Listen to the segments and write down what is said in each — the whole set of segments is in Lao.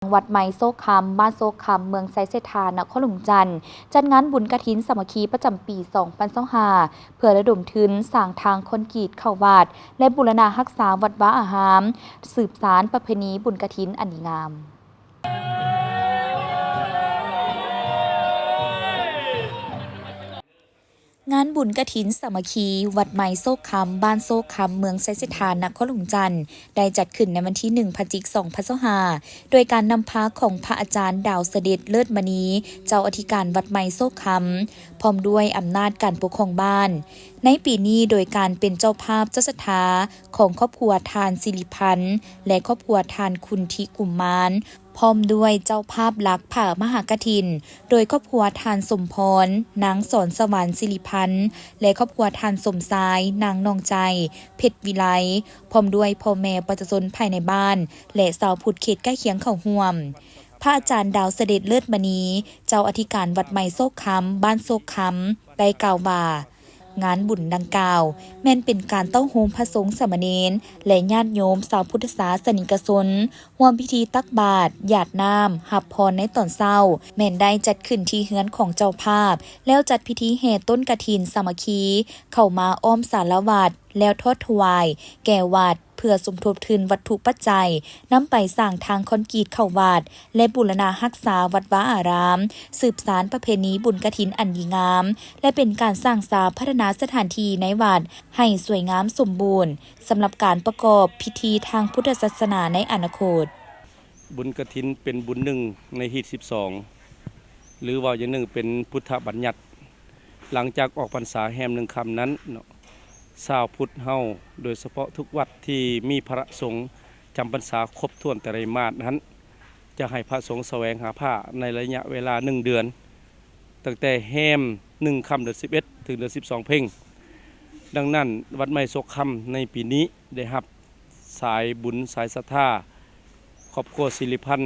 ວັດໃໝ່ໂຊກຄຳ, ບ້ານໂຊກຄຳ, ເມືອງໄຊເສດຖາ, ນະຄອນຫຼວງວຽງຈັນ ຈັດງານບຸນກະຖິນສາມັກຄີປະຈຳປີສອງພັນຊາວຫ້າ ເພື່ອລະດົມທຶນສ້າງທາງຄອນກຣີດເຂົ້າວັດ ແລະ ບູລະນະຮັກສາວັດວາອາຮາມ, ສືບສານປະເພນີບຸນກະຖິນອັນດີງາມ. ງານບຸນກະຖິນສາມັກຄີ ວັດໃໝ່ໂຊກຄຳ, ບ້ານໂຊກຄຳ, ເມືອງໄຊເສດຖາ, ນະຄອນຫຼວງວຽງຈັນ ໄດ້ຈັດຂຶ້ນໃນວັນທີໜຶ່ງ ພະຈິກ ສອງພັນຊາວຫ້າ ໂດຍການນຳພາຂອງພະອາຈານ ດາວສະເດັດ ເລີດມະນີ ເຈົ້າອະທິການວັດໃໝ່ໂຊກຄຳ ພ້ອມດ້ວຍອຳນາດການປົກຄອງບ້ານ. ໃນປີນີ້ ໂດຍການເປັນເຈົ້າພາບເຈົ້າສັດທາຂອງຄອບຄົວທ່ານສິລິພັນ ແລະ ຄອບຄົວທ່ານຄຸນທິກຸມມານ ພ້ອມດ້ວຍເຈົ້າພາບຫຼັກຜ້າມະຫາກະຖິນ ໂດຍຄອບຄົວທ່ານສົມພອນ, ນາງສອນສະຫວັນ ສິລິພັນ ແລະ ຄອບຄົວທ່ານສົມຊາຍ, ນາງນອງໃຈ ເພັດວິໄລ ພ້ອມດ້ວຍພໍ່ແມ່ປະຊາຊົນພາຍໃນບ້ານ ແລະ ຊາວພຸດເຂດໃກ້ຄຽງເຂົ້າຮ່ວມ. ພະອາຈານ ດາວສະເດັດ ເລີດມະນີ ເຈົ້າອະທິການວັດໃໝ່ໂຊກຄຳ, ບ້ານໂຊກຄຳ ໄດ້ກ່າວວ່າ ງານບຸນດັ່ງກ່າວ ແມ່ນເປັນການເຕົ້າໂຮມພະສົງສາມະເນນ ແລະ ຍາດໂຍມຊາວພຸດທະສາສະນິກະຊົນ ຮ່ວມພິທີຕັກບາດ, ຢາດນ້ຳ, ຮັບພອນໃນຕອນເຊົ້າ ແມ່ນໄດ້ຈັດຂຶ້ນທີ່ເຮືອນຂອງເຈົ້າພາບ ແລ້ວຈັດພິທີແຫ່ຕົ້ນກະຖິນສາມັກຄີເຂົ້າມາອ້ອມສາລາວັດ ແລ້ວທອດຖວາຍແກ່ວັດ ເພື່ອສົມທົບທຶນວັດຖຸປັດໄຈ ນຳໄປສ້າງທາງຄອນກຣີດເຂົ້າວັດ ແລະ ບູລະນະຮັກສາວັດວາອາຣາມ, ສືບສານປະເພນີບຸນກະຖິນອັນດີງາມ ແລະ ເປັນການສ້າງສາພັດທະນາສະຖານທີ່ໃນວັດໃຫ້ສວຍງາມສົມບູນ ສຳລັບການປະກອບພິທີທາງພຸດທະສາສະໜາໃນອະນາຄົດ. ບຸນກະຖິນເປັນບຸນໜຶ່ງໃນຮີດສິບສອງ ຫຼື ເວົ້າຢ່າງໜຶ່ງເປັນພຸດທະບັນຍັດ. ຫຼັງຈາກອອກພັນສາແຮມໜຶ່ງຄ່ຳນັ້ນເນາະ ຊາວພຸດເຮົາ ໂດຍສະເພາະທຸກວັດທີ່ມີພະສົງຈຳພັນສາຄົບຖ້ວນໄຕຣະມາດນັ້ນ ຈະໃຫ້ພະສົງສະແຫວງຫາຜ້າໃນໄລຍະເວລາໜຶ່ງເດືອນ ຕັ້ງແຕ່ແຮມໜຶ່ງຄ່ຳເດືອນສິບເອັດ ເຖິງເດືອນສິບສອງເພັງ. ດັ່ງນັ້ນ ວັດໃໝ່ໂຊກຄຳໃນປີນີ້ໄດ້ຮັບ ສາຍບຸນສາຍສັດທາ ຄອບຄົວສິລິພັນ,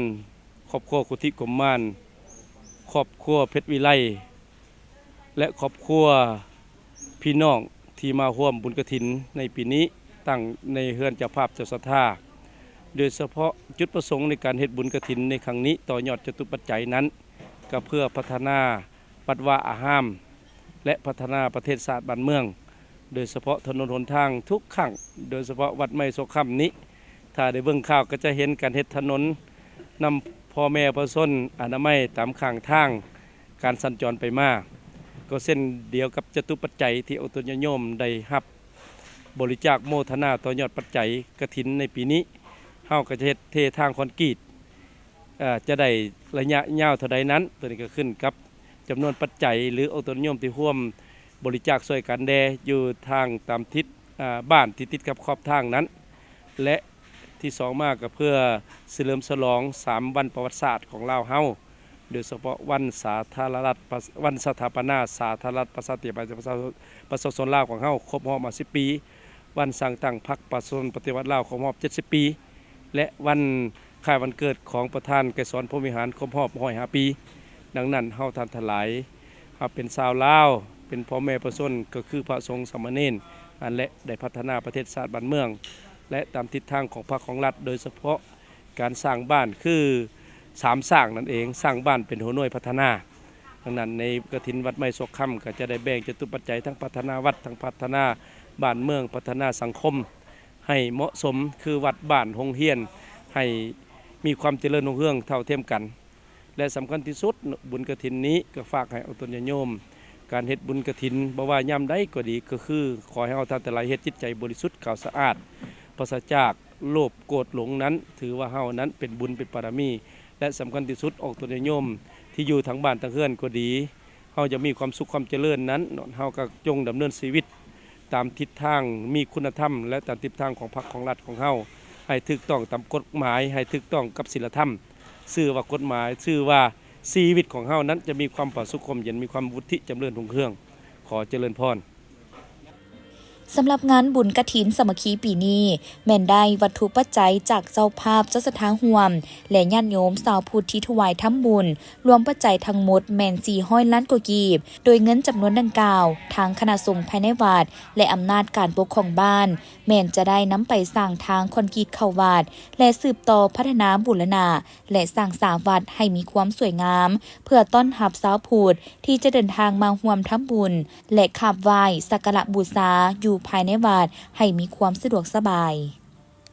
ຄອບຄົວຄຸນທິກຸມມານ, ຄອບຄົວເພັດວິໄລ ແລະ ຄອບຄົວພີ່ນ້ອງທີ່ມາຮ່ວມບຸນກະຖິນໃນປີນີ້ ຕັ້ງໃນເຮືອນເຈົ້າພາບເຈົ້າສັດທາ. ໂດຍສະເພາະຈຸດປະສົງໃນການເຮັດບຸນກະຖິນໃນຄັ້ງນີ້ ຕໍ່ຍອດຈະຕຸປັດໄຈນັ້ນ ກໍເພື່ອພັດທະນາວັດວາອາຮາມ ແລະ ພັດທະນາປະເທດຊາດບ້ານເມືອງ ໂດຍສະເພາະຖະໜົນຫົນທາງທຸກຄັ້ງ ໂດຍສະເພາະວັດໃໝ່ໂຊກຄຳນີ້ ຖ້າໄດ້ເບິ່ງຂ່າວກໍຈະເຫັນການເຮັດຖະໜົນນຳພໍ່ແມ່ປະຊາຊົນ ອະນາໄມຕາມຂ້າງທາງ ການສັນຈອນໄປມາ ກໍເຊັ່ນດຽວກັບຈະຕຸປັດໄຈທີ່ອົງຕົນຍາດໂຍມໄດ້ຮັບບໍລິຈາກໂມທະນາຕໍ່ຍອດປັດໄຈກະຖິນໃນປີນີ້ ເຮົາກໍຈະເຮັດເທທາງຄອນກຣີດ ເອີ ຈະໄດ້ໄລຍະຍາວເທົ່າໃດນັ້ນ ໂຕນີ້ກໍຂຶ້ນກັບຈຳນວນປັດໄຈ ຫຼື ອົງຕົນຍາດໂຍມທີ່ຮ່ວມບໍລິຈາກຊ່ວຍກັນແດ່ ຢູ່ທາງຕາມທິດ ເອີ ບ້ານທີ່ຕິດກັບຂອບທາງນັ້ນ ແລະ ທີ່ສອງມາກໍເພື່ອສະເຫຼີມສະຫຼອງສາມວັນປະຫວັດສາດຂອງລາວເຮົາ ໂດຍສະເພາະວັນສາທາລະລັດ ວັນສະຖາປະນາສາທາລະລັດປະຊາທິປະໄຕ ປະຊາຊົນລາວຂອງເຮົາຄົບຮອບມາສິບປີ, ວັນສ້າງຕັ້ງພັກປະຊາຊົນປະຕິວັດລາວຄົບຮອບເຈັດສິບປີ ແລະ ວັນຄ້າຍວັນເກີດຂອງປະທານໄກສອນ ພົມວິຫານ ຄົບຮອບຮ້ອຍຫ້າປີ. ດັ່ງນັ້ນ ເຮົາທ່ານທັງຫຼາຍ ເຮົາເປັນຊາວລາວ ເປັນພໍ່ແມ່ປະຊາຊົນ ກໍຄືພະສົງສາມະເນນ ອັນແລະ ໄດ້ພັດທະນາປະເທດຊາດບ້ານເມືອງ ແລະ ຕາມທິດທາງຂອງພັກຂອງລັດ ໂດຍສະເພາະການສ້າງບ້ານ ຄື ສາມສ້າງນັ້ນເອງ, ສ້າງບ້ານເປັນຫົວໜ່ວຍພັດທະນາ. ດັ່ງນັ້ນ ໃນກະຖິນວັດໃໝ່ໂຊກຄຳ ກໍຈະໄດ້ແບ່ງຈະຕຸປັດໄຈ ທັງພັດທະນາວັດ, ທັງພັດທະນາບ້ານເມືອງ, ພັດທະນາສັງຄົມ ໃຫ້ເໝາະສົມ ຄືວັດ, ບ້ານ, ໂຮງຮຽນ ໃຫ້ມີຄວາມຈະເລີນຮຸ່ງເຮືອງເທົ່າທຽມກັນ ແລະ ສຳຄັນທີ່ສຸດ ບຸນກະຖິນນີ້ກໍຝາກໃຫ້ອົງຕົນຍາດໂຍມ ການເຮັດບຸນກະຖິນ ບໍ່ວ່າຍາມໃດກໍດີ ກໍຄືຂໍໃຫ້ເຮົາທ່ານທັງຫຼາຍເຮັດຈິດໃຈບໍລິສຸດຂາວສະອາດ ປາສະຈາກໂລບໂກດຫຼົງນັ້ນ ຖືວ່າເຮົານັ້ນເປັນບຸນເປັນບາລະມີ ແລະ ສຳຄັນທີ່ສຸດ ອອກຕົນຍາດໂຍມທີ່ຢູ່ທາງບ້ານທາງເຮືອນກໍດີ ເຮົາຈະມີຄວາມສຸກຄວາມຈະເລີນນັ້ນ ເຮົາກໍຈົ່ງດຳເນີນຊີວິດຕາມທິດທາງມີຄຸນນະທຳ ແລະ ຕາມທິດທາງຂອງພັກຂອງລັດຂອງເຮົາ ໃຫ້ຖືກຕ້ອງຕາມກົດໝາຍ ໃຫ້ຖືກຕ້ອງກັບສິນລະທຳ ຊື່ວ່າກົດໝາຍ ຊື່ວ່າຊີວິດຂອງເຮົານັ້ນຈະມີຄວາມຜາສຸກຮົ່ມເຢັນ ມີຄວາມວຸດທິຈຳເລີນຮຸ່ງເຮືອງ. ຂໍຈະເລີນພອນ. ສຳລັບງານບຸນກະຖິນສາມັກຄີປີນີ້ ແມ່ນໄດ້ວັດຖຸປັດໄຈຈາກເຈົ້າພາບ, ເຈົ້າສັດທາຮ່ວມ ແລະ ຍາດໂຍມຊາວພຸດທີ່ຖວາຍທຳບຸນ ລວມປັດໄຈທັງໝົດແມ່ນສີ່ຮ້ອຍລ້ານກວ່າກີບ. ໂດຍເງິນຈຳນວນດັ່ງກ່າວ ທາງຄະນະສົງພາຍໃນວັດ ແລະ ອຳນາດການປົກຄອງບ້ານ ແມ່ນຈະໄດ້ນຳໄປສ້າງທາງຄອນກຣີດເຂົ້າວັດ ແລະ ສືບຕໍ່ພັດທະນາບູລະນະ ແລະ ສ້າງສາວັດໃຫ້ມີຄວາມສວຍງາມ ເພື່ອຕ້ອນຮັບຊາວພຸດທີ່ຈະເດີນທາງມາຮ່ວມທຳບຸນ ແລະ ຂາບໄຫວ້ສັກກາລະບູຊາຢູ່ພາຍໃນວັດໃຫ້ມີຄວາມສະດວກສະບາຍ.